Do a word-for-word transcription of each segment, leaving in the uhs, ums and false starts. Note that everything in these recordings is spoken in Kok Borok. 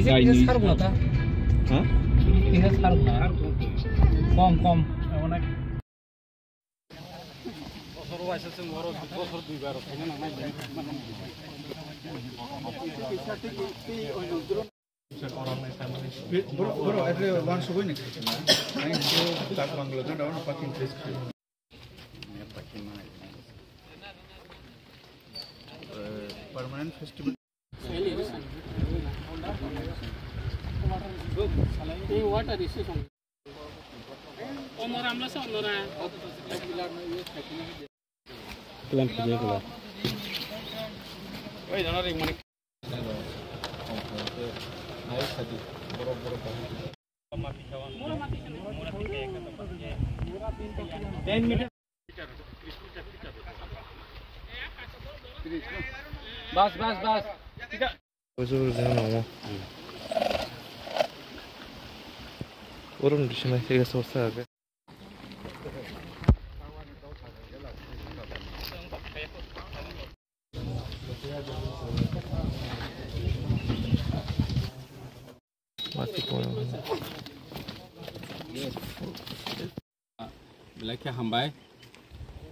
Ini sarung nata. Ha? Ini sarung nata. Kom, kom. Bosor waisa se moro, bosor duibar khaina nangnai. Bro, bro, everyone sugoi ni khaina. Thank you, tak bangla ganda, ono pakin please. Permanent festival. Claim khibya kula. Ten minutes. Bas, bas, bas. Ujung ujung nangmo. Urun bisinai sega sorsa age. Mati kono. Belai khe hambai.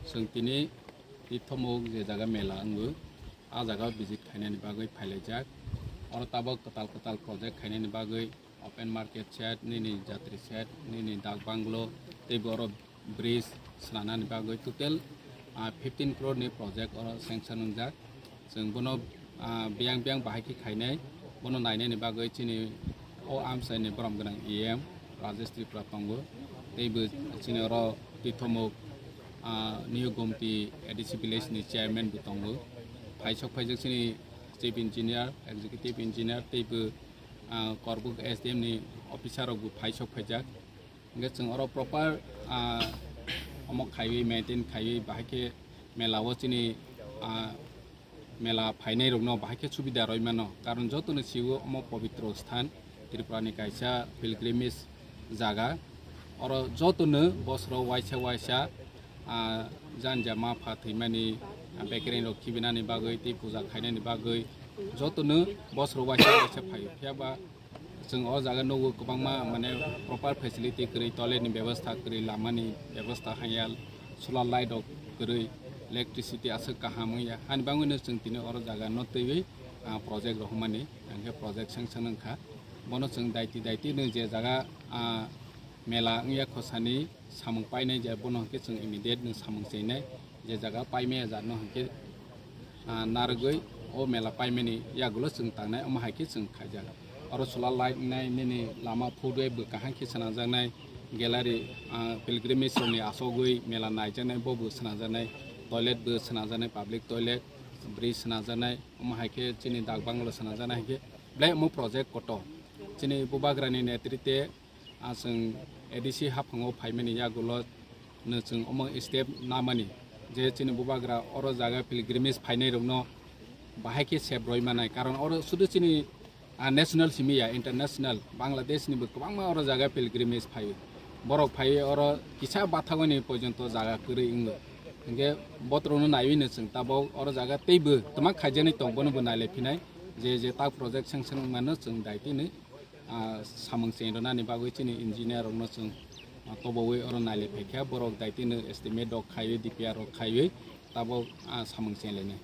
Chwng tini Tithomuk je jaga mela wngo, a jaga visit khainani bagwi phailaijak. Oro tabok kwtal kwtal project khainani bagwi open market shed, nini jatri shed, nini dak banglo, tei bo oro bridge swnamnani bagwi total, ah, fifteen crore ni project oro sanction wngjak. Chwng bono, ah, biyang biyang bahai khe khainai, bono nainani bagwi chini o amchaini borom gwnang E M Rajesh Tripura tongo, tei bo chini oro Tithomuk, ah, New Gomti A D C village ni chairman bo tongo. Phaisok phaijak chini chief engineer, executive engineer, tei bo, ah, Korbuk S D M ni officer rok bo phaisok phaijak. Hingke chwng oro proper, ah, omo khaiwi, maintain khaiwi, bahai khe mela o chini, ah, mela phainai rokno bahai khe subida rwi mano. Karon jotono sio omo pobitro sthan, Tripura ni kaisa pilgrimage jaga. Oro jotono bosoro waisa waisa, ah, janja ma pha thwimani, ah, bekereng rok khibinani bagwi tei puja khainani bagwi jotono bosoro waisa waisa phaio. Phiya ba Chwng o jaga nugo kwbangma, mane, proper facility kwrwi, toilet ni bebostha kwrwi, lama ni bebostha hanya, solar light rok kwrwi, electricity aswk kaham wngya. Hani bagwino chwng tini oro jaga no twiwi, ah, project rohormani, hwnkhe project sanction wngkha. Bono chwng daiti daiti no je jaga, ah, mela wngya khosani, samung painai je bono hwnkhe chwng immediate nwng samung chinai, je jaga paimaya jat no hwnkhe, ah, narwgwi o mela paimani yagulo chwng tangnai, omo hai khe chwng khaijak. Oro solar light wngnai, nini lama phutwi bo kaham khe swnajaknai, gallery, ah, pilgrimage rokni asogwi mela naijaknai, bo bo swnajaknai, toilet bo swnajaknai, public toilet, bridge swnajaknai, omo hai khe chini dak bangalo swnajaknai hai khe belai omo project kotor. Chini Bubagrani netrite Ah, chwng A D C haphango phaimani yagulo no chwng omo step namani je chini bubagra oro jaga pilgrimage phainai rokno bahai khe sep roi manai, karon oro sudu chini, ah, national simi ya, international, Bangladesh ni bo kwbangma oro jaga pilgrimage phaio. Borok phaiwi oro kisa bathagoni porjonto jaga kwrwi wngo. Hingke botrokno naiwi no chwng tabok oro jaga teibo twma khaijaknai tong, bono bo nailai phinai je je tak project sanction wngmano chwng daitino ah, samung chengrwnani bagwi chini engineer rokno chwng, ah, tobowi oro nailai phaikha, borok daitino estimate rok khaiwi, D P R rok khaiwi tabok, ah, samung chenglai nai.